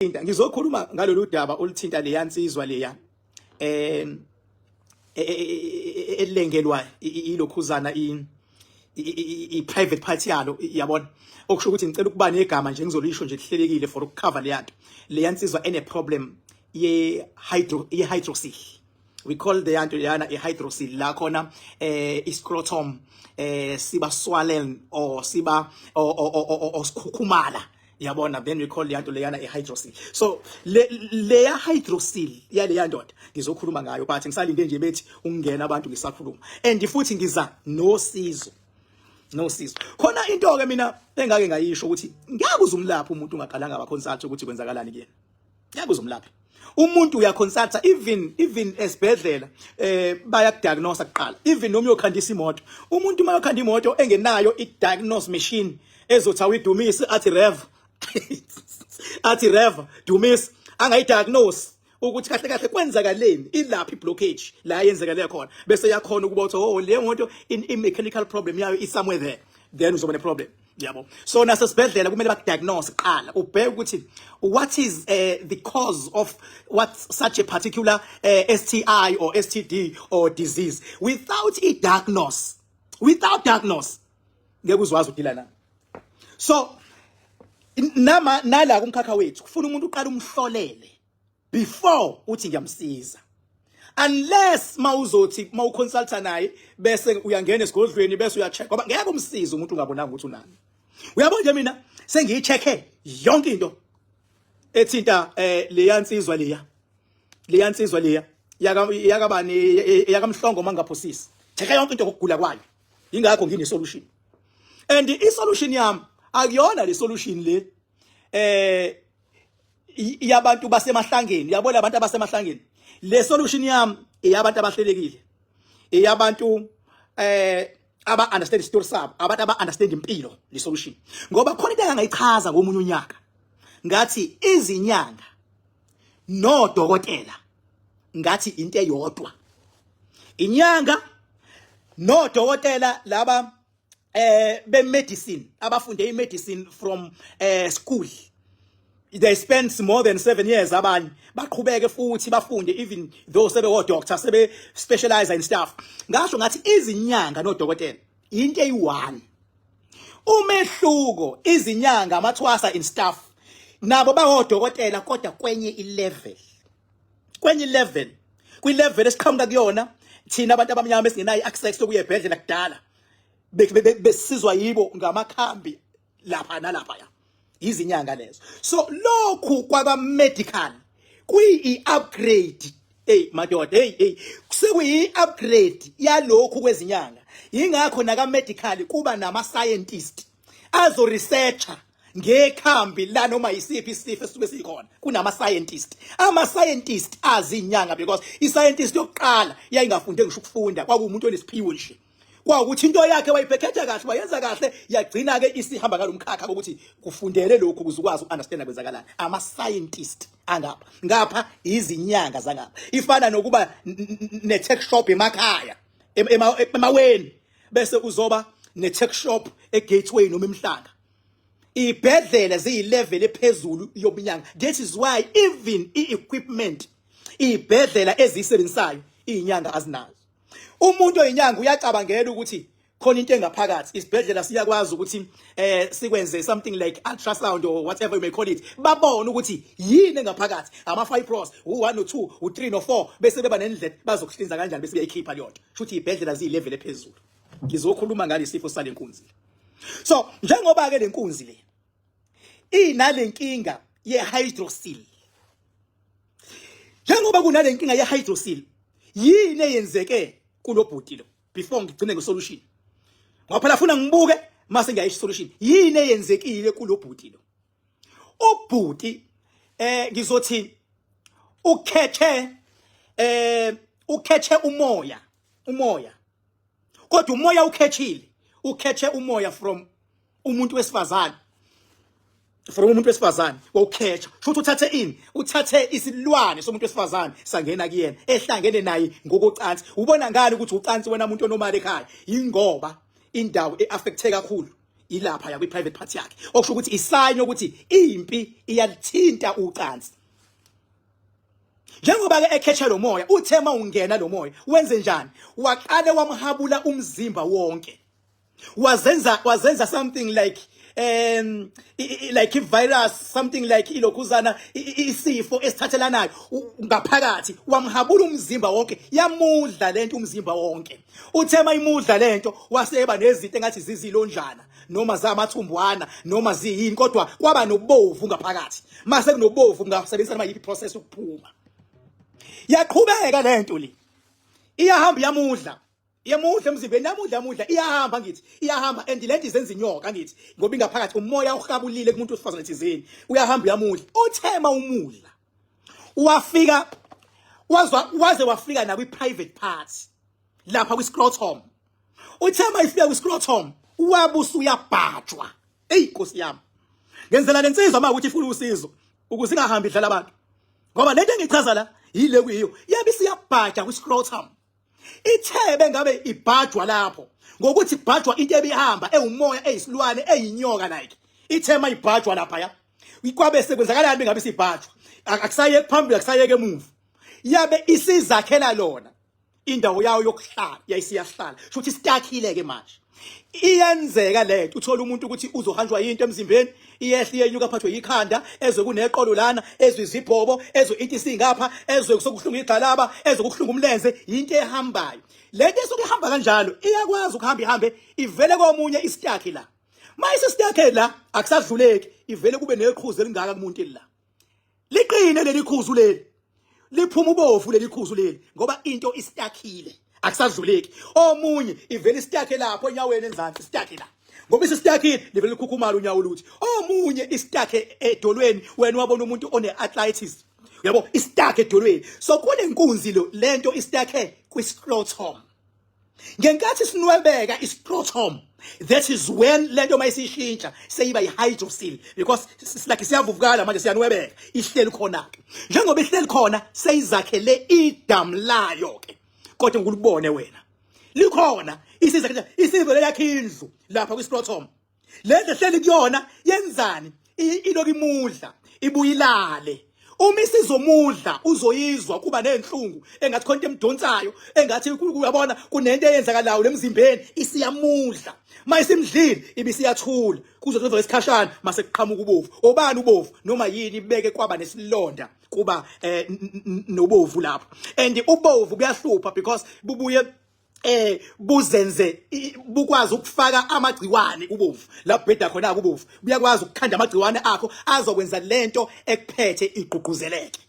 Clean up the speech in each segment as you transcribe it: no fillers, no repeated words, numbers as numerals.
Oluthinta, ngizokhuluma ngalolu daba oluthinta leya nsizwa leya elengelwa ilokhuzana i private part yalo, yabona. Okusho ukuthi ngicela ukuba negama nje ngizolisho nje lihlelekile for ukucover leya nto, leya nsizwa ene problem ye hydro, ye hydrocele. We call the yanto leyana i hydrocele, la khona iscrotum siba swollen or siba or sikhukhumala, yabona. Then we call leyanto leyana i hydrocele. So le leya hydrocele yaleya ndoda ngizokhuluma ngayo, but ngisalinde nje bethi ungena abantu ngisakhuluma, and futhi ngiza nosizo, nosizo khona. Into ke mina engake ngayisho ukuthi ngeke uzumlapha umuntu ungaqalanga ba consult ukuthi kwenzakalani kuyena. Ngeke uzumlapha umuntu, uyaconsulta. Even esibhedlela bayakudiagnose kuqala. Even noma uyokhandisa imoto, umuntu uma uyokhanda imoto engenayo i-diagnose machine ezothi awuyidumise, athi rev, athi rev, dumisa, angayidiagnose ukuthi kahle kahle kwenzakaleni, ilaphi blockage la yenzekele khona, bese yakhona ukuba uthi, "Oh, le moto i mechanical problem yayo is somewhere there," then uzoba ne problem, yabo. So nasesibhedlela kumele bakudiagnose kuqala, ubheke ukuthi what is the cause of what such a particular STI or STD or disease. Without a diagnose, without diagnose, ngeke uzwazi udeala na. So nama nala kumkhakha wethu kufuna umuntu uqala umhlolele before uthi ngiyamsiza, unless mawuzothi mawuconsulta naye bese uyangena esigodlweni bese uyacheck, ngoba ngeke umsize umuntu ungabonanga ukuthi unani. Uyabona nje, mina sengiyichecke yonke into ethinta leya nsizwa leya, leya nsizwa leya yaka yakabani, yakaMhlongo, mangaphosisi. Checka yonke into kokugula kwayo, ingakho ngine solution, and i solution yami akuyona le solution le yabantu basemahlangeni, yabona, abantu abasemahlangeni. Le solution yami eyabantu abahlelekile, eyabantu aba understand story sabo, abantu aba understand impilo, le solution. Ngoba khona into engangayichaza ngomunye unyaka, ngathi izinyanga nodokotela, ngathi into eyodwa. Inyanga nodokotela laba be medicine, abafunde i medicine from school, they spend more than 7 years, abanye baqhubeke futhi bafunde even though sebe o doctor, sebe specialize in stuff. Ngasho ngathi izinyanga nodokotela into eyi-one. Umehluko, izinyanga, amathwasa in stuff, nabo bawodokotela, kodwa kwenye ilevel, kwenye ilevel, kwi-level esiqhamuka kuyona thina abantu abamnyama esingenayo i-access yokuya ebhedlela. Kudala besizwa yibo ngamakhambi lapha nalapha, ya, izinyanga lezo. So lokhu kwaba medical kuyi upgrade. Hey madoda, hey hey, sekuyi upgrade yalokhu kwezinyanga. Ingakho naka medical kuba nama scientist azo researcher ngekhambi la noma yisiphi isifo esisuke sikhona. Kunama scientist, ama scientist azinyanga, because i scientist yokuqala yayingafunde ngisho ukufunda, kwakuwumuntu onesiphiwo nje, kwawukuthi into yakhe wayiphekhetha kahle, wayenza kahle, yagcina ke isihamba ngalomkhakha kokuthi kufundele lokhu ukuze ukwazi ukunderstand kwenzakalani. Ama scientist angapha, ngapha izinyanga zangapha. Ifana nokuba ne tuck shop emakhaya, emaweni, bese uzoba ne tuck shop eGateway noma eMhlanga. Ibhedlela ziyilevel ephezulu yobunyanga. That is why even i-equipment ibhedlela eziyisebenzisayo izinyanga azinazo. Umuntu oyinyanga uyacabangela ukuthi khona into engaphakathi. Isibhedlela siyakwazi ukuthi sikwenze something like ultrasound or whatever you may call it, babone ukuthi yini engaphakathi, ama fibroids, u1 no2, u3 no4, bese beba nendlela bazokuhlinza kanjani, bese beyayikhipha leyo nto. Shuthi ibhedlela ziyilevel ephezulu. Ngizokhuluma ngalesifo salenkunzi. So njengoba ke lenkunzi le inalenkinga ye-hydrocele, njengoba kunalenkinga ye-hydrocele, yini eyenzeke kulobhuti lo? Before ngigcine ngesolution, ngoba phela funa ngibuke mase ngiyayisho solution, yini eyenzekile kulobhuti lo? Ubhuti ngizothi ukhethe umoya, umoya, kodwa umoya ukhethile, ukhethe umoya from umuntu wesifazane, from umuntu wesifazane wawukhetha. Futhi uthathe ini? Uthathe isilwane somuntu wesifazane, sangena kuyena ehlangene naye ngokocansi. Ubona ngani ukuthi ucansi wena muntu onomali ekhaya? Ingoba indawo eaffecte kakhulu Ilapha ya kwi private part yakhe, okusho ukuthi isign yokuthi impi iyalithinta ucansi. Njengoba ke ekhethe lo moya, uthe mawungena lo moya wenze njani? Waqale wamhabula umzimba wonke, wazenza something like i virus, something like ilokhuzana, isifo esithathelanayo ngaphakathi. Wamhabula umzimba wonke, yamudla lento umzimba wonke. Uthe mayimudla lento, waseba nezinto engathi zizilonjana noma zamathumbwana noma ziyini, kodwa kwaba nobovu ngaphakathi. Mase kunobovu, ngasebenzisa noma yiphi process ukuphuma. Yaqhubeka lento le, iyahamba, iyamudla, yemudla emzimbeni, yamudla, yamudla, iyahamba. Ngithi iyahamba and lento izenza inyoka, ngithi ngoba ingaphakathi umoya uhabulile kumuntu wesifazane thizeni, uyahamba, uyamudla. Uthema umudla, wafika wazwa, waze wafika na kwi private part lapha kwi scrotum. Uthema ifika kwi scrotum, wabusa uyabhajwa. Ey Nkosi yami, ngenzela lensizwa uma ukuthi ifuna usizo ukuze ingahambi idlala abantu, ngoba lento engichaza la yile kuyiyo. Yabe isiyabhaja kwi scrotum. Ithebe ngabe ibhajwa lapho ngokuthi ibhajwa into ebihamba ewumoya, eyisilwane, eyinyoka like. Ithema ibhajwa lapha ya, ikwabe sekwenzakalani? Bengabe sibhajwa, akusayeke phambili, akusayeke emuva, yabe isizakhela lona indawo yayo yokuhlala, yayisiyahlala. Sho ukuthi isitakhile ke manje. Iyenzeka lento, uthola umuntu ukuthi uzohanjwa into emzimbeni, iyehla, iyenyuka, aphathwe yikhanda, ezwe kuneqolo lana, ezwe izibhobo, ezwe into isingapha, ezwe sokuhlunga igxalaba, ezwe kuhlunga umlenze. Into ehambayo lento esuke ihamba kanjalo, iyakwazi ukuhamba, ihambe ivele komunye isitakhi la. Mayisesitakhe la, akusadluleki, ivele kube neqhuzu elingaka kumuntu la, liqine leli khuzu leli, liphuma ubovu leli khuzu leli, ngoba into isitakhile, akusadluleki. Omunye ivele isitakhe lapho enyaweni enzansi, isitakhe la, ngoba isitakhile, livele likhukhumala unyawo luthi. Omunye isitakhe edolweni, wena wabona umuntu one arthritis, yabo, isitakhe edolweni. So kunenkunzi lo, lento isitakhe kwi-scrotum. Ngenkathi sinwebeka i-scrotum, that is when lento mayisishintsha seyiba i-hydrocele, because it's like siyavuvukala manje, siyanwebeka. Ihleli khona ke, njengoba ihleli khona, seyizakhele idamu layo ke, kodwa ngulubone wena likhona, isizakhele, isivele yakhe indlu lapha kwi-scrotum. Lendlu ehleli kuyona yenzani? Iloku imudla, ibuyilale. Uma isizomudla, uzoyizwa kuba nenhlungu, engathi khona into emdonsayo, engathi uyabona kunento eyenzakalayo lemzimbeni. Isiyamudla. Mayisimdlile, ibisiyathula kuze kuze isikhashana, mase kuqhamuka ubovu. Obani ubovu noma yini ibeke kwaba nesilonda, kuba nobovu lapho, and ubovu buyahlupha because bubuye buzenze bukwazi ukufaka amagciwane. Ubovu la bheda khona, ubovu buyakwazi ukukhanda amagciwane akho azokwenza lento ekuphethe igqugquzeleke.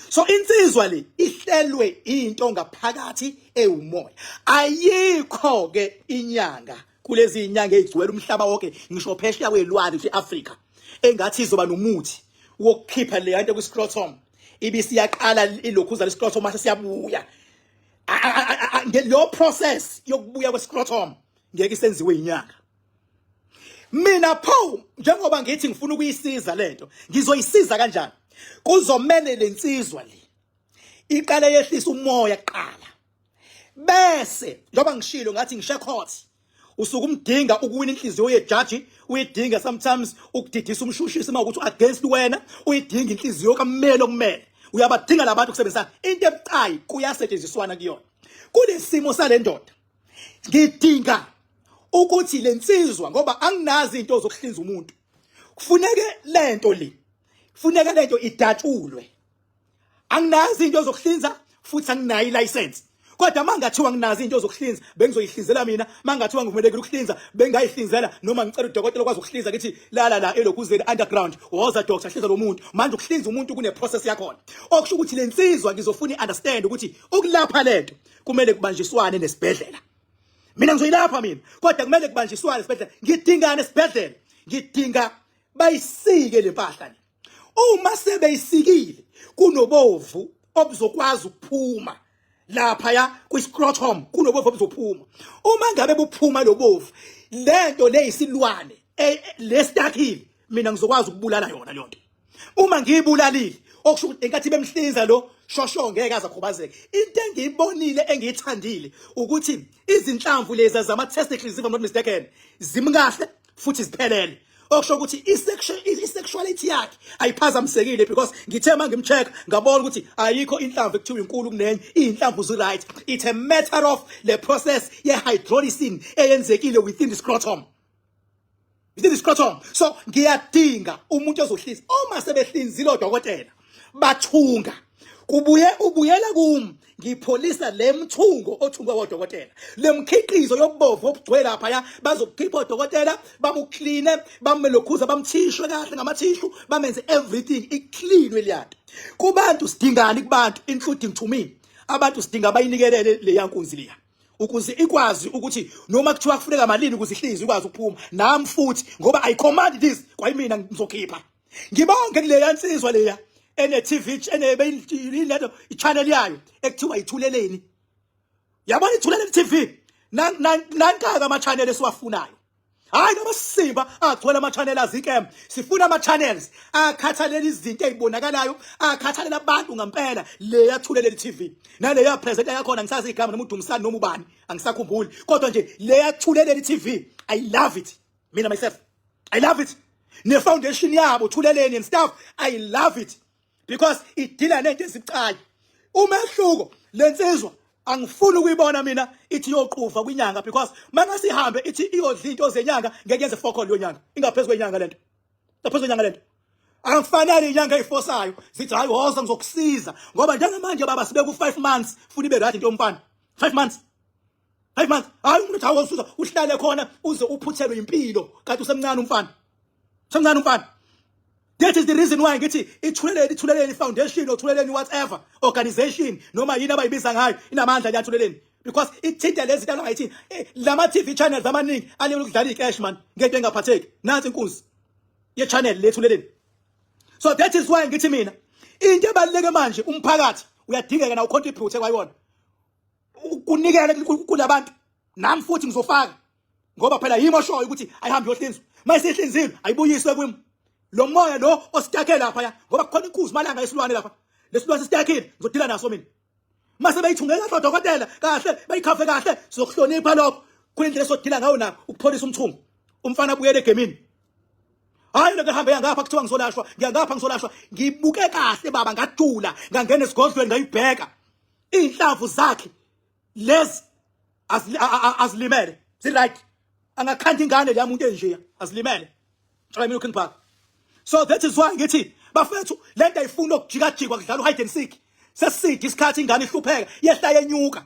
So insizwa le ihlelwe into ngaphakathi ewumoya. Ayikho ke inyanga kulezi inyanga ezigcwele umhlaba wonke, ngisho phesheya kwelwandle eAfrica, engathi izoba nomuthi wokukhipha le nto kwi-scrotum, ibisiyaqala ilokhuza le-scrotum, mase siyabuya. Lo process yokubuya kwe-scrotum ngeke isenziwe inyanga. Mina pho, njengoba ngithi ngifuna ukuyisiza lento, ngizoyisiza kanjani? Kuzomele lensizwa le iqale yehlisa umoya kuqala, bese njengoba ngishilo ngathi ngishe court, usuke umdinga ukuwina inhliziyo yejaji, uyidinga sometimes ukudidisa umshushisi uma ukuthi against wena, uyidinga inhliziyo kammeli okumele. Uyabadinga labantu kusebenzisana into ebucayi, kuyasetshenziswana kuyona. Kulesimo sale ndoda, ngidinga ukuthi lensizwa, ngoba anginazi into zokuhlinza umuntu, kufuneke lento le, kufuneka lento idatshulwe. Anginazi into zokuhlinza futhi anginayo ilicense, kodwa mangathiwa nginazi into zokuhlinza, bengizoyihlinzela mina. Mangathiwa ngivumelekile ukuhlinza, bengayihlinzela, noma ngicela udokotela okwazi ukuhlinza, ngithi lala la elokhuzeni underground, woza doctor, hlinza lo muntu. Manje ukuhlinza umuntu kune process yakhona, okusho ukuthi lensizwa ngizofuna i-understand ukuthi ukulapha lento kumele kubanjiswane nesibhedlela. Mina ngizoyilapha mina, kodwa kumele kubanjiswane esibhedlela. Ngidingane esibhedlela? Ngidinga bayisike le mpahla le. Uma sebeyisikile, kunobovu obuzokwazi ukuphuma lapha ya kwi-scrotum, kunobovu obuzophuma. Uma ngabe buphuma lobovu, lento leyisilwane lesitakile, mina ngizokwazi ukubulala yona leyo nto. Uma ngiyibulalile, okusho ukuthi enkathi bemhlinza lo shosho ngeke aze akhubazeke. Into engiyibonile engiyithandile ukuthi izinhlamvu lezi zama testicles, if I'm not mistaken, zimkahle. Futhi ziphelele, okusho ukuthi i-sexuality yakhe ayiphazamisekile, because ngithe uma ngimcheck ngabona ukuthi ayikho inhlamvu ekuthiwa inkulu kunenye, iy'nhlamvu zi-right. It's a matter of le process ye-hydrolysis eyenzekile within the scrotum, within the scrotum. So ngiyadinga umuntu ozohlinza. Uma sebehlinzile odokotela bathunga, kubuye ubuyela kum, ngipholisa le mthungo othungwe wodokotela, le mkhiqizo yobubovu obugcwele lapha ya. Bazokukhipha odokotela, bamukline, bamelokhuza, bamthishwe kahle ngamathishu, bamenze everything icleanwe liyanto. Kubantu sidingani? Kubantu, including to me, abantu sidinga bayinikelele leya nkunzi leya ukuze ikwazi ukuthi noma kuthiwa kufuneka malini ukuze ihlinzwe, ikwazi ukuphuma. Nami futhi, ngoba I command this, kwayimina ngizokhipha. Ngibonge kuleya nsizwa leya ene TV, ene lento i-channel yayo ekuthiwa Ithuleleni. Yabona, Ithuleleni TV, nankaka ama channel esiwafunayo. Hayi, noma sisimba agcwele ama channel azikem, sifuna ama channels akhathalela izinto ezibonakalayo, akhathalela abantu ngempela. Le yaThuleleni TV nale ya presenter yakhona, ngisazi igama noma uDumsani noma ubani, angisakhumbuli, kodwa nje le yaThuleleni TV, I love it. Mina myself, I love it. Ne foundation yabo, Thuleleni and stuff, I love it because idila nento ezibucayi. Umehluko, lensizwa angifuni ukuyibona mina ithi yoquva kwinyanga, because mangasihambe ithi iyodla into zenyanga, ngeke yenze fokol yonyanga. Ingaphezulu kwenyanga lento, ngaphezulu kwenyanga lento. Angifanele inyanga eyifosayo zithi, "Hayi, woza ngizokusiza," ngoba njengamanje baba sibe ku 5 months futhi ibe right into yomfana. 5 months, 5 months. Hayi, umuntu uthi awusuza uhlale khona uze uphuthelwe impilo kanti usemncane umfana, usemncane umfana. That is the reason why ngithi Ithuleleni, Ithuleleni Foundation or Thuleleni whatever organization noma yini abayibiza ngayo, inamandla yaThuleleni, because ithinta lezi zinto abangayithini. Lama TV channels amaningi alele ukudlala icash man ngento engaphatheki. Nansi inkunzi ye channel leThuleleni. So that is why ngithi mina into ebaluleke manje, umphakathi uyadingeka na ucontribute kwayona, kunikele kulabantu. Nami futhi ngizofaka, ngoba phela yimi oshoyo ukuthi ayihambe yohlinzwa. Mayisihlinzile, ayibuyiswe kwimi lo moya lo ositake lapha ya, ngoba kukhona inkuzi malanga yesilwane lapha. Lesilwane sisitakile, ngizodila naso mina. Mase beyithunge kahle odokotela kahle, bayikhave kahle, sizokuhlonipha lokho. Khona indlela esodila ngayo nako ukupholisa umthungo, umfana abuyele egemini. Hayi, lokho ehambe ngapha kuthiwa ngizolashwa, ngiyangapha ngizolashwa. Ngibuke kahle baba, ngajula, ngangena esigodlweni, ngayibheka iy'nhlamvu zakhe lezi azilimele, zi-right. Angakhanda ingane leya muntu enjeya, azilimele. Try me looking back. So that is why ngithi bafethu, lento ayifuni ukujikajikwa, kudlala uhide and seek. Seside isikhathi ingane ihlupheka, yehla yenyuka,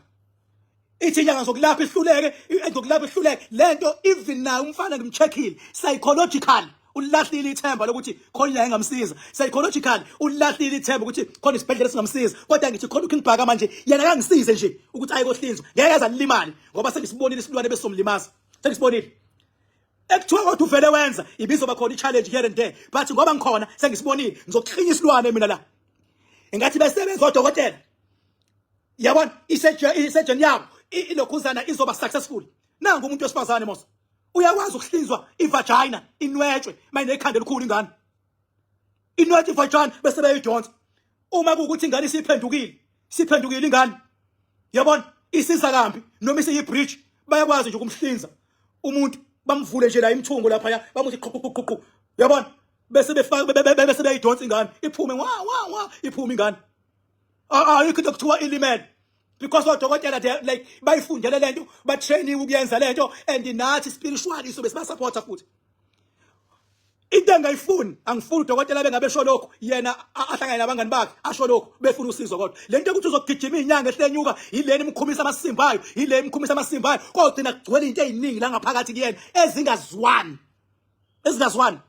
ithi inyanga zokulapha ihluleke, ezokulapha ihluleke. Lento even naye umfana ngimcheckile, psychological ulahlile ithemba lokuthi khona inyanga engamsiza. Psychological ulahlile ithemba ukuthi khona isibhedlela singamsiza. Kodwa ngithi khona uKing Bhaka manje, yena kangisize nje ukuthi aye kohlinzwa, ngeke aze alimale, ngoba sengisibonile isilwane besomlimaza, sengisibonile ekuthiwa kodwa uvele wenza ibizoba khona i-challenge here and there, but ngoba ngikhona sengisibonile, ngizokuklinya isilwane mina la. Engathi besebenza odokotela, yabona, isurgeon yabo ilokhuzana izoba successful. Nangu umuntu wesifazane mos uyakwazi ukuhlinzwa ivagina, inwetshwe mayinekhanda elikhulu ingane, inwetshwe ivagina bese beyidonsa. Uma kuwukuthi ingane isiphendukile, siphendukile ingane, yabona, isiza kambi noma isiyi-breech, bayakwazi nje ukumhlinza umuntu, bamvule nje la imthungo lapha, bamuthi qhu qhu qhu qhu, yabona, bese befaka, bese beyidonsa ingane iphume, wa wa wa, iphume ingane. Ayikho into kuthiwa ilimele, because odokotela they like bayifundele lento, batrainiwe ukuyenza lento, and nathi spiritually sobe sibasupporta futhi. Into engayifuni, angifuni udokotela bengabe sho lokho, yena ahlangane nabangani bakhe asho lokho befuna usizo. Kodwa lento yokuthi uzogijima inyanga ehlenyuka yileni imkhumisa amasimbayo, yileni imkhumisa amasimbayo, kogcina kugcwele into eziningi la ngaphakathi kuyena ezingazwani, ezingazwani.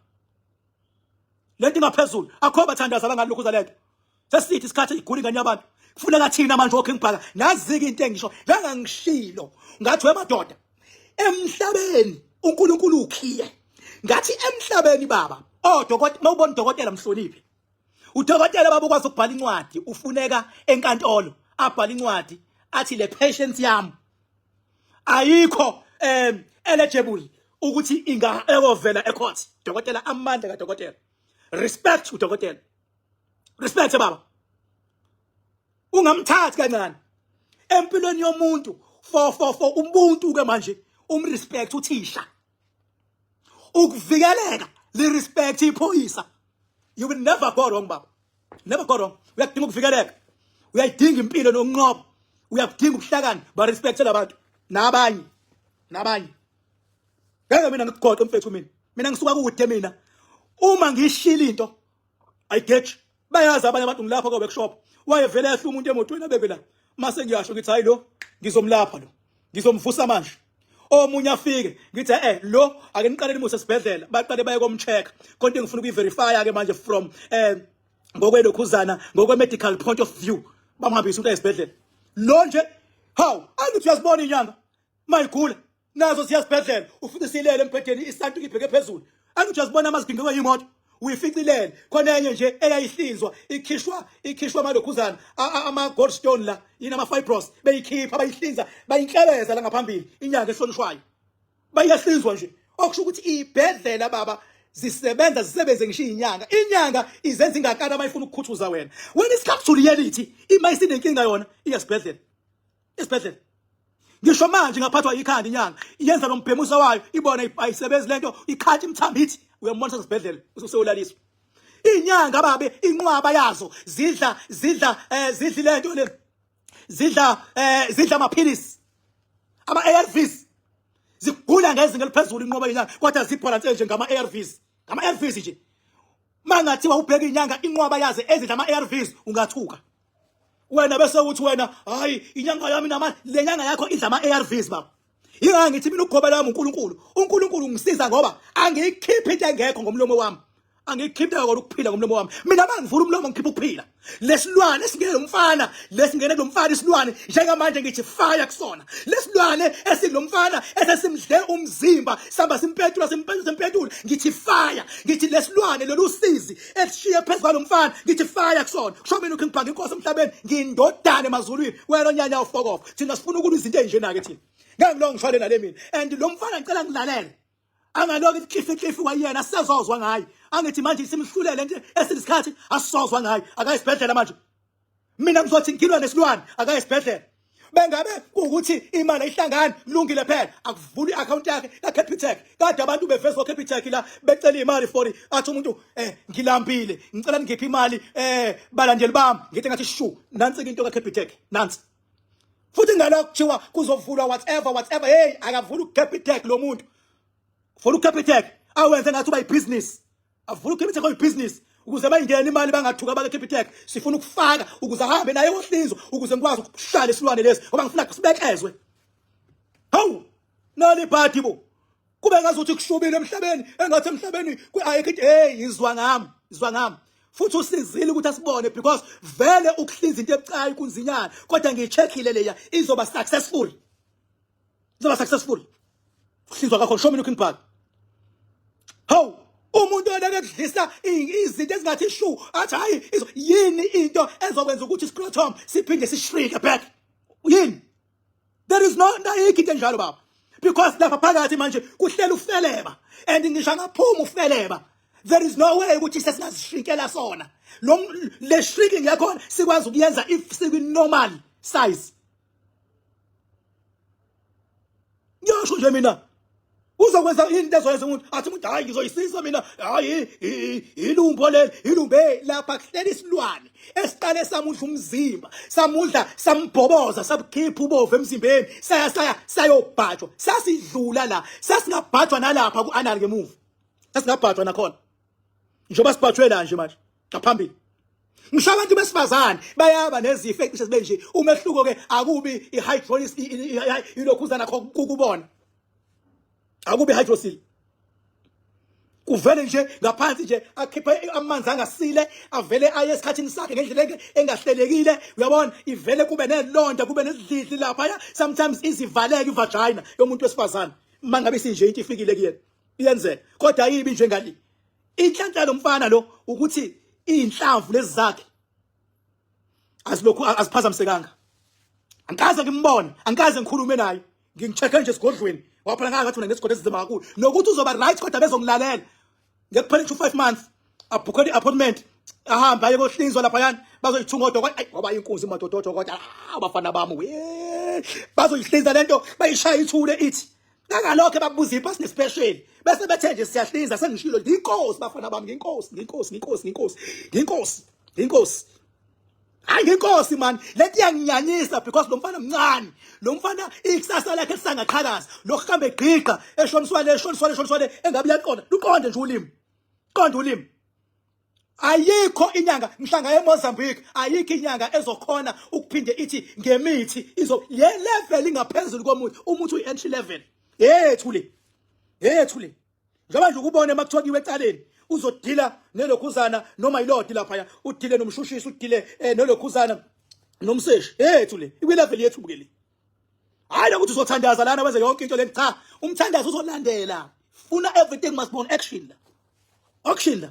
Lento ingaphezulu, akho bathandaza abangalokhu lento. Sesithi isikhathi igula ingane yabantu, kufuneka thina manje oKing Bhaka. Nazike into engisho ngangangishilo, ngathi wemadoda emhlabeni uNkulunkulu ukhiye. Ngathi emhlabeni baba, odokotela, mawubona udokotela mhloniphe udokotela baba. Ukwazi ukubhala incwadi, ufuneka enkantolo, abhala incwadi athi le patient yami ayikho eligible ukuthi inga ekovela ecourt. Dokotela, amandla kadokotela, respect udokotela, respect baba, ungamthathi kancane empilweni yomuntu. For ubuntu ke manje, umrespect uthisha. Ukuvikeleka, li respect iphoyisa. You will never go wrong, baba. Never go wrong. Uyakudinga ukuvikeleka. Uyayidinga impilo nokunqoba. Uyakudinga ubuhlakani, ba respect labantu. Nabanye. Nabanye. Ngeke mina ngikugoqe mfethu mina. Mina ngisuka kude mina. Uma ngishila into I get you. Bayazi abanye abantu ngilapha kwa workshop. Wayevele yahla umuntu emotweni abeke la. Mase ngiyasho ngithi hayi lo ngizomlapha lo. Ngizomvusa manje. Omunye afike ngithi eh lo ake niqale nimuse esibhedlela baqale baye komcheck. Konke ngifuna ukuyiverify ke manje from ngokwelokhuzana ngokwe medical point of view bamhambisa umuntu esibhedlela. Lo nje hawu angithi uyazibona inyanga mayigula nazo siyasibhedlela ufike silele embhedeni isantu ibheke phezulu angithi uyazibona amazigingqwe yimoto uyificilele khona enye nje eyayihlinzwa ikhishwa ikhishwa amalokhuzana ama gallstone la yini ama fibros beyikhipha bayihlinza bayinhlebeza la ngaphambili inyanga ehlonishwayo bayahlinzwa nje okusho ukuthi ibhedlela baba zisebenza zisebenze ngisho inyanga inyanga izenza ingakana mayifuna ukukhuthuza wena wena isikhathi reality ima isinenkinga yona iyasibhedlela Isibhedlela. Ngisho manje ngaphathwa ikhanda inyanga iyenza lo mbhemusa wayo ibona ayisebenzi lento ikhathi imthambithi uyambona sesibhedlela usewulaliswa. Inyanga babe inqwaba yazo zidla zidla zidla lento le zidla zidla amaphilisi ama ARVs zigula ngezinga eliphezulu inqoba inyanga kodwa zibhalanse nje ngama ARVs ngama ARVs nje mangathiwa ubheka inyanga inqwaba yazo ezidla ama ARVs ungathuka wena bese uthi wena hayi inyanga yami namandla le nyanga yakho idla ama ARVs baba ingeke ngithi mina ugobe lami uNkulunkulu uNkulunkulu ungisiza ngoba angiyikhiphi into engekho ngomlomo wami angiyikhiphi into engekho ukuphila ngomlomo wami mina mangivula umlomo ngikhipha ukuphila lesilwane esingene lomfana lesingene kulomfana isilwane njengamanje ngithi fire kusona lesilwane esikulomfana esesimdle umzimba samba simpetula simpetula simpetula ngithi fire ngithi lesilwane lolu sizi esishiye phezu kwalomfana ngithi fire kusona kusho mina uKing Bhaka inkosi emhlabeni ngindodana emazulwini wena onyanya ufokof thina sifuna ukulwa izinto ezinjena ke thina ngeke ngilonge ngishwale nale mina and lo mfana ngicela ngilalele angaloku iklifi iklifi wayena sezozwa ngaye angithi manje simhlulele nje esinesikhathi asizozwa ngaye akayisibhedlela manje mina ngizothi ngilwa nesilwane akaye esibhedlela bengabe kuwukuthi imali ayihlangani kulungile phela akuvula i-akhawunti yakhe kaCapitec kade abantu bevezwa Capitec la becela imali for athi umuntu ngilambile ngicela ningiphe imali balandeli bami ngithi ngathi shu nansi into kaCapitec nansi futhi ngalokho kuthiwa kuzovulwa whatever whatever hey akavula uCapitec lo muntu vula uCapitec awenze ngathi uba ibhizinisi avula uCapitec oyibhizinisi ukuze bayingene imali bangathuka abake Capitec sifuna ukufaka ukuze ahambe naye ohlinzo ukuze ngikwazi ukuhlala isilwane lesi ngoba ngifuna sibekezwe hawu nali ibhadi bo kube ngazuthi kushubile emhlabeni engathi emhlabeni ayikho into hey izwa ngami izwa ngami futhi usizile ukuthi asibone because vele ukuhlinza into ebucayi kunzinyana kodwa ngiyicheckile leya izoba successful izoba successful kuhlinzwa kakho show me looking back hawu umuntu oleke kudlisa izinto ezingathi shu athi hayi yini into ezokwenza ukuthi scrotum siphinde sishrink back yini there is no ayikho into enjalo baba because lapha phakathi manje kuhlela ufeleba and ngisho angaphuma ufeleba there is no way ukuthi sesingazishrinkela sona lo le shrinking yakhona sikwazi ukuyenza if sikwi normal size ngiyasho nje mina uzokwenza yini into ezoyenza umuntu athi umuntu hayi ngizoyisiza mina hayi ilumbo leli ilumbe lapha kuhleli isilwane esiqale samudla umzimba samudla sambhoboza sabukhipha ubovu emzimbeni saya saya sayobhajwa sasidlula la sasingabhajwa nalapha ku-anal ngemuva sasingabhajwa nakhona njengoba sibhajwe la nje manje ngaphambili ngisho abantu besifazane bayaba nezifo ecishe zibe nje umehluko ke akubi i-hydrolysis ilokhuzana kukubona akubi hydrocele kuvele nje ngaphansi nje akhiphe amanzi angasile avele aye esikhathini sakhe ngendlela engahlelekile uyabona ivele kube nelonda kube nezidlidli lapha sometimes izivaleke ivagina yomuntu wesifazane mangabe isinje into ifikile kuyena iyenzeka kodwa ayibi njengale inhlanhla lomfana lo ukuthi inhlamvu lezi zakhe azilokhu aziphazamisekanga angikaze ngimbone angikaze ngikhulume naye ngingicheck nje esigodlweni waphela ngathi mina ngesigodi esinzima kakhulu nokuthi uzoba right kodwa bezongilalela ngekuphela ngisho 5 months abhukhele i-appointment ahambe aye kohlinzwa laphayana bazoyithunga odokotela ayi ngoba inkunzi madoda odokotela abafana bami we bazoyihlinza lento bayishaya ithule ithi Kangalokho bakubuza ipasi nespecial bese bethe nje siyahlinza. Sengishilo, nginkosi bafana bami, nginkosi, nginkosi, nginkosi, nginkosi, nginkosi, nginkosi. Hayi, nginkosi man, lento iyanginyanyisa because lo mfana mncane, lo mfana ikusasa lakhe lisangaqhakaza, lokuhamba egqiqa eshoniswane, eshoniswane, eshoniswane, engabe uyaqonda, luqonde nje ulimi, qonda ulimi. Ayikho inyanga mhlanga eMozambique, ayikho inyanga ezokhona ukuphinde ithi ngemithi izo le level ingaphezulu komuthi. Umuthi uyi entry level yethu le, yethu le. Njengoba nje ukubona makuthiwa kiwe ecaleni uzodila nelokhuzana noma yilodi lapha, udile nomshushisi, udile nolokhuzana nomseshi. Yethu le, ikwi level yethu bukele. Hayi lokuthi uzothandaza lana wenze yonke into le, cha, umthandazo uzolandela. Funa everything must be on action la, action la.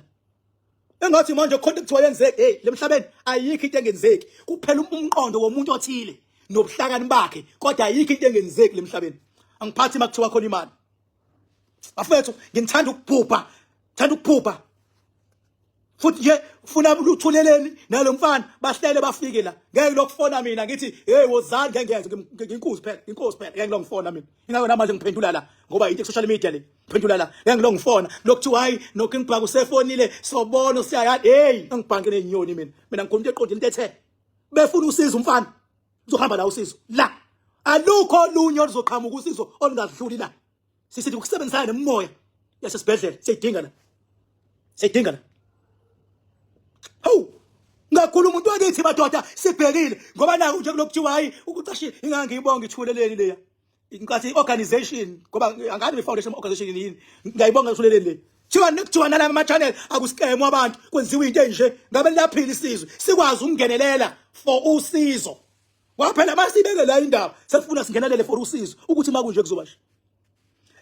Engathi manje khona kuthiwa yenzeke, hey, lemhlabeni ayikho into engenzeki, kuphela umqondo womuntu othile nobuhlakani bakhe, kodwa ayikho into engenzeki lemhlabeni. Angiphathi makuthiwa khona imali. Bafethu, ngithanda ukuphupha, thanda ukuphupha futhi nje. Ufuna luthuleleni nalomfana bahlele bafike la, ngeke lokufona mina ngithi, "Hey, wozani." Ngeke ngiyenze, nginkuzi phela, inkosi phela. Ngeke ngifona mina, ingakho namanje ngiphendula la ngoba into social media le. Phendula la, ngeke ngilo ngifona lokuthiwa hayi no-King Bhaka usefonile, sobona siyaya. Hey, angibhanke nezinyoni mina, mina ngikhuluma into eqondile, into ethe befuna usizo umfana uzohamba la, usizo la, alukho olunye oluzoqhamuka usizo olungadluli la. Sisithi ukusebenzisana nemimoya yasesibhedlela siyidinga la, siyidinga la. Hawu, ngakhuluma umuntu wakithi madoda, sibhekile ngoba naku nje kulokuthiwa hayi ukucashile. Ingangiyibonga ithuleleni leya inkathi organization, ngoba angazi i-foundation organization yini. Ngiyayibonga ithuleleni le. Thiwa nekuthiwa nalama ama-channel akuskemu abantu, kwenziwa into enje ngabe liyaphila isizwe, sikwazi ukungenelela for usizo. Kwaphela masibeke la indaba, sefuna singenelele for usizo ukuthi makunje kuzoba nje.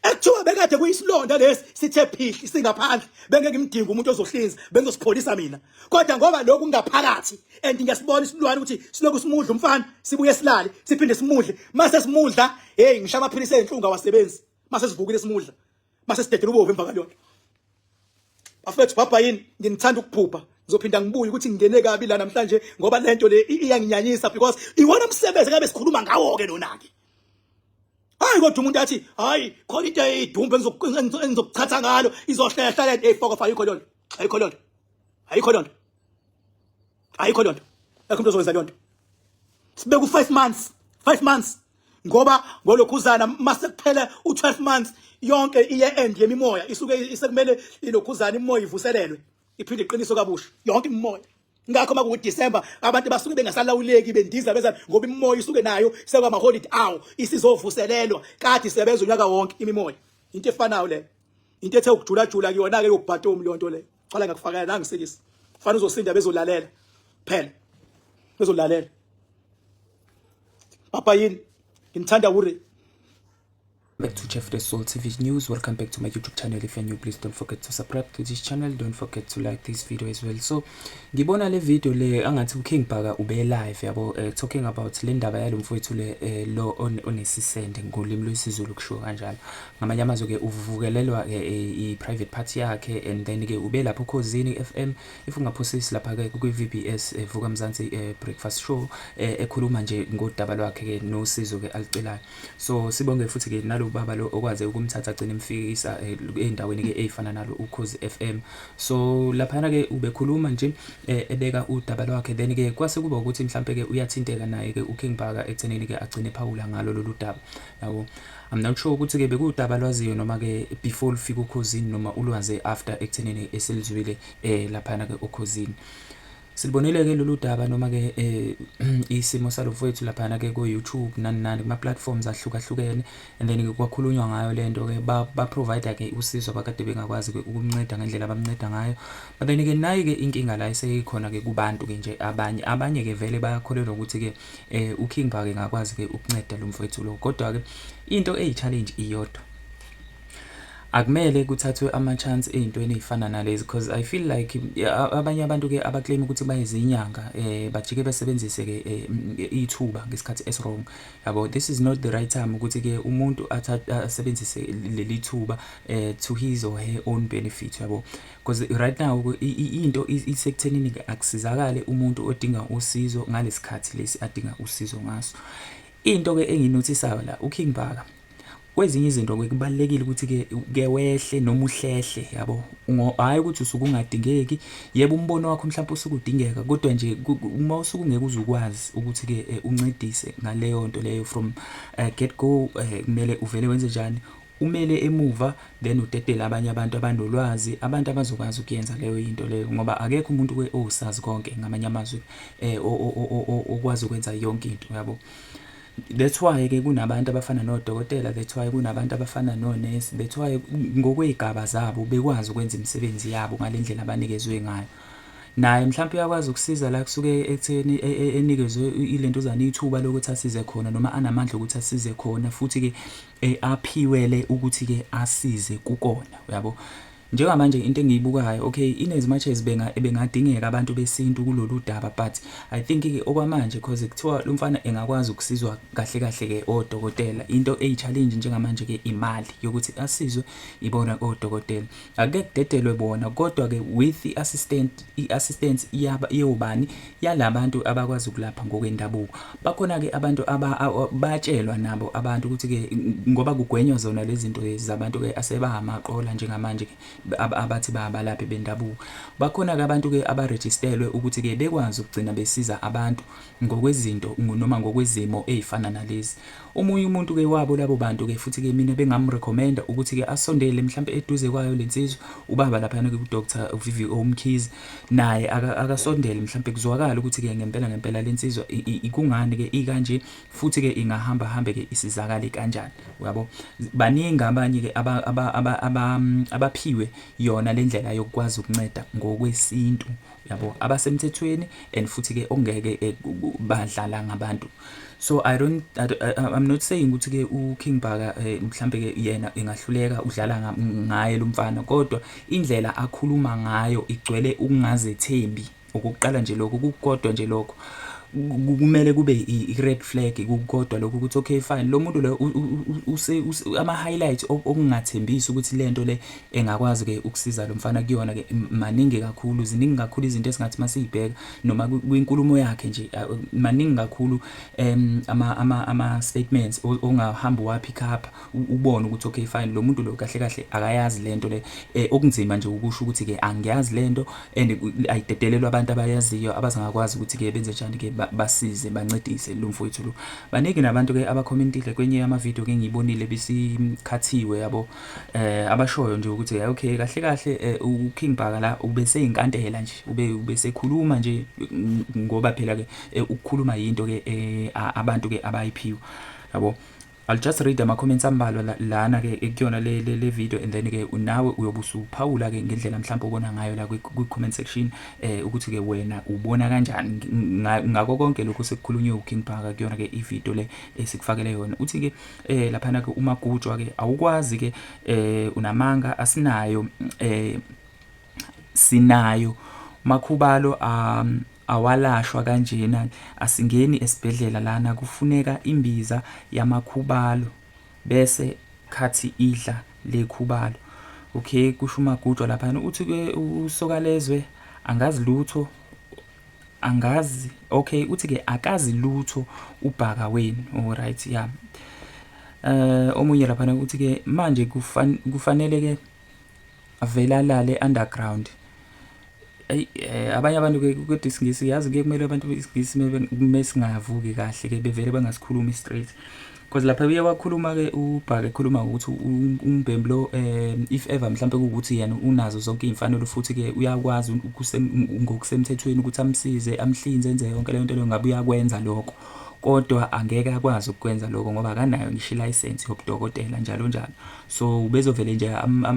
Ekuthiwa bekade kuyisilonda lesi sithe phihli singaphandle, bengeke ngimdinga umuntu ozohlinza, bengizosipholisa mina, kodwa ngoba lokhu kungaphakathi and ngiyasibona isilwane ukuthi siloku simudla umfana, sibuye silale, siphinde simudle. Mase simudla, hey, ngisho amaphilisi ezinhlungu awasebenzi. Mase sivukile simudla, mase sidedela ubovu emva kwalokho. Bafethu, bhabha yini, nginithanda ukuphupha. Ngizophinda ngibuye ukuthi ngingene kabi la namhlanje ngoba lento le iyanginyanyisa because iwona umsebenzi ngabe sikhuluma ngawo ke lona ke. Hayi, kodwa umuntu athi hayi khona into eyidumbe engizokuchatha ngalo, izohlehla le. Hey, fuck off, ayikho lonto, ayikho lonto, ayikho lonto, ayikho lonto, ayikho umuntu ozokwenza lonto. Sibeka u5 months, 5 months, ngoba ngolokhuzana mase kuphela u12 months yonke iye end yemimoya isuke isekumele ilokhuzana imoya ivuselelwe, iphinde iqiniso kabusha yonke imimoya. Ngakho makuwu December abantu basuke bengasalawuleki, bendiza beza, ngoba imimoya isuke nayo sekwama holiday awo, isizovuselelwa. Kade isebenza unyaka wonke imimoya, into efanayo le, into ethe ukujula jula kuyona ke yokubhatomi leyo nto le. Qala ngakufakela nangisikisa fanele uzosinda, bezolalela phela, bezolalela. Papa yini, ngimthanda uri. Back to Jeff the Soul TV News. Welcome back to my YouTube channel. If you're new, please don't forget to subscribe to this channel. Don't forget to like this video as well. So, ngibona le video le angathi uKing Bhaka ube live yabo, talking about le ndaba yalo mfowethu le lo onesisende ngolimi lwesiZulu kushiwo kanjalo. Ngamanye amazwi ke uvukelelwa ke i private party yakhe, and then ke ube lapho Khozini FM, if ungaphosisi, lapha ke kwi VBS, Vuka Mzansi Breakfast Show, ekhuluma nje ngodaba lwakhe ke nosizo ke alicelayo. So sibonge futhi ke nalo baba lo okwaze ukumthatha agcine emfikisa ey'ndaweni ke ey'fana nalo Ukhozi FM. So laphana ke ubekhuluma nje ebeka udaba lwakhe, then ke kwase kuba ukuthi mhlampe ke uyathinteka naye ke uKing Bhaka ekuthenini ke agcine ephawula ngalo lolu daba yabo. I'm not sure ukuthi ke bekuwudaba lwaziyo noma ke before lufika uKhozini noma ulwaze after ekuthenini eselizwile laphana ke uKhozini. Silibonile ke lolu daba noma ke isimo salomfowethu laphana ke ku YouTube nani nani kuma platforms ahlukahlukene, and then ke kwakhulunywa ngayo lento ke, ba provide ke usizo abakade bengakwazi ke ukumnceda ngendlela abamnceda ngayo. But then ke nayi ke inkinga la eseyikhona ke kubantu ke nje, abanye ke vele bayakholelwa ukuthi ke uKing Bhaka engakwazi ke ukunceda lo mfowethu lo. Kodwa ke into eyi challenge iyodwa, akumele kuthathwe ama-chance ey'ntweni ey'fana nalezi, because I feel like abanye abantu ke abaclaim ukuthi bayizinyanga bajike besebenzise ke ithuba ngesikhathi esi-wrong yabo. This is not the right time ukuthi ke umuntu asebenzise leli thuba to his or her own benefit yabo, because right now into isekuthenini ke akusizakale umuntu odinga usizo ngalesikhathi lesi adinga usizo ngaso. Into ke enginothisayo la, uKing Bhaka Kwezinye izinto ke kubalulekile ukuthi ke ke wehle noma uhlehle yabo, hhayi ukuthi usuke ungadingeki. Yebo, umbono wakho mhlawumpe usuke udingeka, kodwa nje uma usuke ungeke uze ukwazi ukuthi ke uncedise ngaleyo nto leyo from get go, kumele uvele wenze njani, umele emuva, then udedele abanye abantu abanolwazi, abantu abazokwazi ukuyenza leyo into leyo, ngoba akekho umuntu ke owusazi konke, ngamanye amazwi okwazi ukwenza yonke into, yabo. That's why ke kunabantu abafana nodokotela, that's why kunabantu abafana nonesi, that's why ngokwey'gaba zabo bekwazi ukwenza imisebenzi yabo ngale ndlela abanikezwe ngayo. Naye mhlawumpe uyakwazi ukusiza la kusuke ekutheni enikezwe ilentuzana ithuba lokuthi asize khona noma anamandla okuthi asize khona, futhi-ke aphiwele ukuthi-ke asize kukona, uyabo. Njengamanje into engiyibukayo, okay, in as much as bengadingeka abantu besintu kulolu daba, but I think-ke okwamanje, cause kuthiwa lo mfana engakwazi ukusizwa kahle kahle-ke odokotela, into eyi-challenge njengamanje-ke imali yokuthi asizwe ibona odokotela. Ake kudedelwe bona, kodwa-ke with i-assistant, i-assistance yaba yobani, yalabantu abakwazi ukulapha ngokwendabuko. Bakhona-ke abantu batshelwa nabo abantu ukuthi-ke ngoba kugwenywa zona lezi zinto lezi zabantu-ke asebangamaqola njengamanje abathi bayabalaphi bendabuko. Bakhona-ke abantu-ke abarejistelwe ukuthi-ke bekwazi ukugcina besiza abantu ngokwezinto noma ngokwezimo ey'fana nalezi. Omunye umuntu-ke wabo labo bantu-ke futhi-ke mina bengamu-recommend-a ukuthi-ke asondele mhlampe eduze kwayo le nsizwa, ubaba laphayana-ke u-Dr VVO Mkhize, naye akasondele mhlampe kuzwakale ukuthi-ke ngempela ngempela le nsizwa kungani-ke ikanje, futhi-ke ingahamba hambe-ke isizakale kanjani, uyabo. Baningi abanye-ke abaphiwe yona le ndlela yokukwazi ukunceda ngokwesintu, yabo, abasemthethweni and futhi-ke ongeke badlala ngabantu. So I don't, I, I'm not saying ukuthi-ke uKing Bhaka mhlampe-ke yena engahluleka udlala ngaye lo mfana, kodwa indlela akhuluma ngayo igcwele ukungazethembi. Okokuqala nje lokho kukodwa nje, lokho kumele kube i-red flag kukodwa lokho, ukuthi okay fine, lo muntu lo ama-highlights okungathembisi ukuthi lento le engakwazi ke ukusiza lo mfana kuyona ke maningi kakhulu, ziningi kakhulu izinto esingathi masiyibheka noma kwinkulumo yakhe nje, maningi kakhulu ama statements ongahamba uwa-pick up ubone ukuthi okay fine, lo muntu lo kahle kahle akayazi lento le. Okunzima nje ukusho ukuthi ke angiyazi lento, and ayidedelelwa abantu abayaziyo abazangakwazi ukuthi ke benze njani ke, basize bancedise lo mfowethu lo. Baningi nabantu ke abakhomentile kwenye yama-video ke ngiyibonile bisikhathiwe, yabo, abashoyo nje ukuthi okay, kahle kahle uKing Bhaka la ubeseyinkantela nje, ube ubesekhuluma nje, ngoba phela ke ukukhuluma yinto ke abantu ke abayiphiwe, yabo. I'll just read ama comments ambalwa lana ke kuyona le video, and then ke nawe uyobe usuphawula ke ngendlela mhlawumbe obona ngayo la kwi comment section ukuthi ke wena ubona kanjani ngako konke lokhu sekukhulunywe uKing Bhaka kuyona ke i-video le esikufakele yona. Uthi ke laphana ke uMagujwa ke, awukwazi ke, unamanga, asinayo, sinayo makhubalo awalashwa kanjena, asingeni esibhedlela lana, kufuneka imbiza yamakhubalo bese khathi idla lekhubalo. Okay, kusho uMagujwa laphana. Uthi ke uSokalezwe angazi lutho, angazi, okay, uthi ke akazi lutho uBhaka wenu. Alright, yeah. Omunye laphana uthi ke manje kufanele ke avele alale underground. Ayi, abanye abantu ke, kodwa isiNgisi yazi ke, kumele abantu isiNgisi mesingavuki kahle ke bevele bangasikhulumi straight, because lapha uye wakhuluma ke uBhaka ekhuluma ngokuthi umbhemu lo, if ever mhlambe kuwukuthi yena unazo zonke iy'mfanelo futhi ke uyakwazi ngokusemthethweni ukuthi amsize, amhlinze, enze yonke leyo nto leyo, ngabe uyakwenza lokho, kodwa angeke akwazi ukukwenza lokho ngoba akanayo ngisho ilayisensi yobudokotela, njalo njalo. So ubezovele nje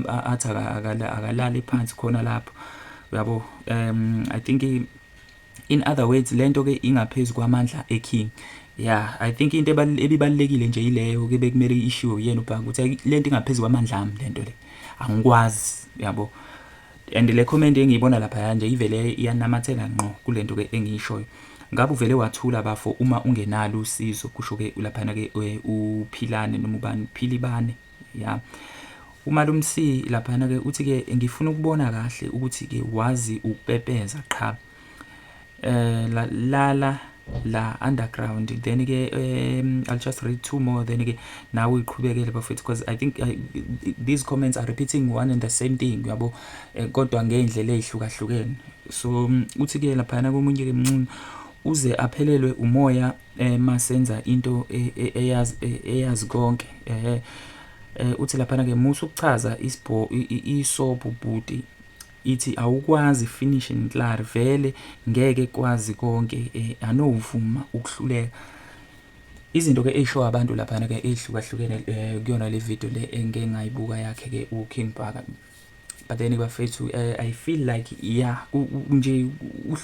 athi akalale phansi khona lapho, uyabo. I think, in other words, lento ke ingaphezu kwamandla eKing. Yeah, I think into ebibalulekile nje ileyo ke bekumele ishiwo yena uBhaka, ukuthi lento ingaphezu kwamandla ami, lento le angikwazi, yabo. And le comment engiyibona lapha nje ivele iyanamathela ngqo kulento ke engiyishoyo. Ngabe uvele wathula bafo uma ungenalo usizo, kusho ke laphana ke uPhilane noma ubani, Philibane ya. UMalumsi laphana ke uthi ke ngifuna ukubona kahle ukuthi ke wazi ukupepeza qha. Lala La underground. Then ke I'll just read two more, then ke nawe uyiqhubekele bafethu, because I think these comments are repeating one and the same thing, yabo, kodwa ngey'ndlela ey'hlukahlukene. So uthi ke laphana komunye ke mncunu uze aphelelwe umoya masenza into eyazi eyazi konke. Uthi laphana ke, musa ukuchaza isibho isobho bhuti, ithi awukwazi, finish and klaar, vele ngeke kwazi konke, anovuma ukuhluleka. Izinto ke ey'show abantu laphana ke ey'hlukahlukene kuyona le video le engike ngayibuka yakhe ke uKing Bhaka. But then bafethu, I feel like, yeah, nje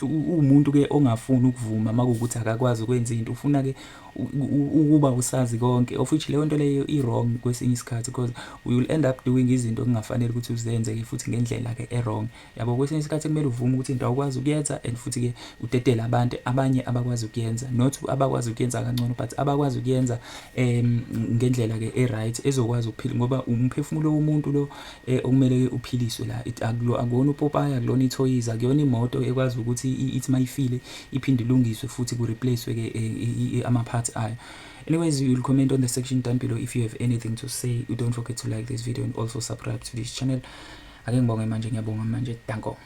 uwumuntu ke ongafuni ukuvuma makuwukuthi akakwazi ukwenza into, ufuna ke ukuba usazi konke, of which leyo nto leyo i-wrong kwesinye isikhathi, because you will end up doing izinto okungafanele ukuthi uzenze ke futhi ngendlela ke e-wrong, yabo. Kwesinye isikhathi kumele uvume ukuthi into awukwazi ukuyenza and futhi ke udedele abantu abanye abakwazi ukuyenza, not abakwazi ukuyenza kangcono, but abakwazi ukuyenza ngendlela ke e-right ezokwazi ukuphila, ngoba umphefumulo womuntu lo okumele uphiliswe la. Akuwona upopayi, akulona ithoyizi, akuyona imoto ekwazi ukuthi ithi mayifile iphinde ilungiswe futhi ku-replace ke ama-parts ayo. Anyways, you will comment on the section down below if you have anything to say. You don't forget to like this video and also subscribe to this channel. Ake ngibonge manje, ngiyabonga manje, danko.